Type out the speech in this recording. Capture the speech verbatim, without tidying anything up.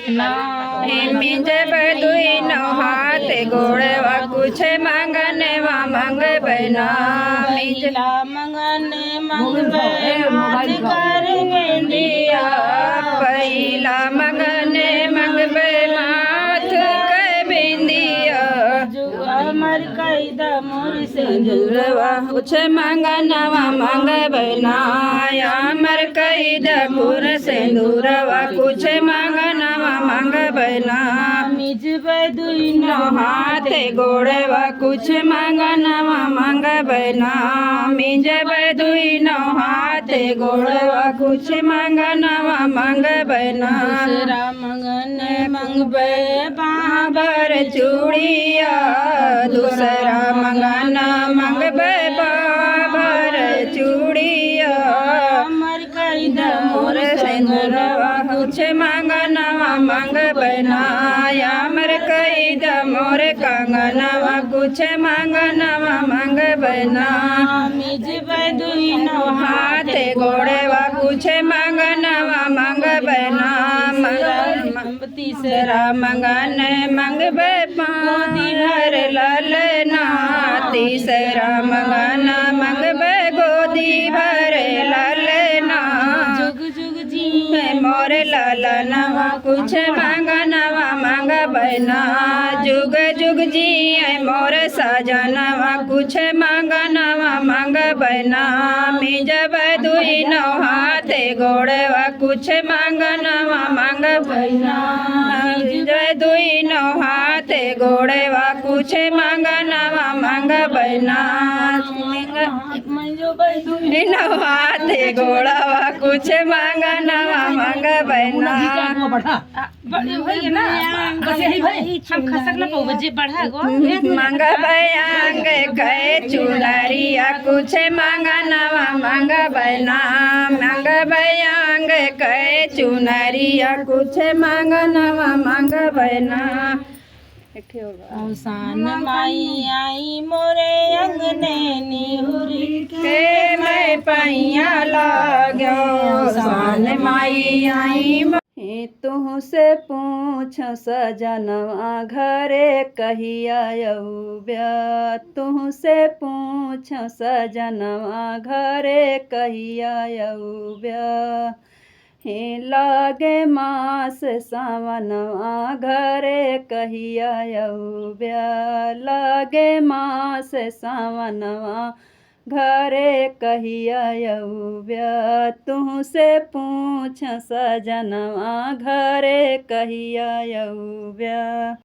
ना। हे मिंजब दुइनो हाथ गोड़वा कुछ मंगनवा मंगबै ना। मिंज पहिला मंगन मंगबै माथ कर बिंदिया। पहिला मंगन मंगबै माथ कर बिंदिया। जुग अमर कइद मोर सेंदुरवा कुछ मंगनवा मंगबै ना। अमर कइद मोर सेंदुरवा कुछ मंगनवा मंगबै ना। मिंजबै दुइनो हाथ गोड़वा कुछ मंगनवा मंगबै ना। मिंजबै दुइनो हाथ गोड़वा कुछ मंगनवा मंगबै ना। दूसरा मंगन मंगबै बाँह भर चूड़िया। दूसरा मंगन मंगबै बाँह भर चूड़िया। अमर कइद मोर सेंदुरवा कुछ मंगनवा मंगबै ना। अमर कइद मोर कंगनवा कुछ मंगनवा मंगबै ना। मिंजबै दुइनो हाथ गोड़वा कुछ मंगनवा मंगबै ना। मंगन तीसरा मंगन मंगबै पाँव भर ललना। तीसरा मंगन मंगबै गोदी भर ललना। जुग जुग जिए मोर ललनवा कुछ मंगनवा मंगबै ना। जुग जुग जिए मोर सजनवा कुछ मंगनवा मंगबै ना। मिंजबै दुइनो हाथ गोड़वा कुछ मंगनवा मंगबै ना। मिंजबै दुइनो हाथ गोड़वा कुछ मंगनवा मंगबै ना। मिंजबै दुइनो हाथ गोड़वा कुछ मंगनवा मंगबै ना। बड़ी भैया ना, बस यही भाई, हम खसक ना पाउबे, जे बढ़ा गो। मंगबै अंग कै चुनरिया कुछ मंगनवा मंगबै ना। मंगबै अंग कै चुनरिया कुछ मंगनवा मंगबै ना। एक ठे और बा। औसान माई आई मोरे अंगने निहुरी के मैं पैया लाग्यो। औसान माई आई मो- हे तुहसे पूछ सजनवा घरे कहिया अउब्या। तुहसे पूछ सजनवा घरे कहिया अउब्या। हे लागे मास सावनवा घरे कहिया अउब्या। लागे मास सावनवा घरे कहिया अउब्या। तुहसे पूछ सजनवा घरे कहिया अउब्या।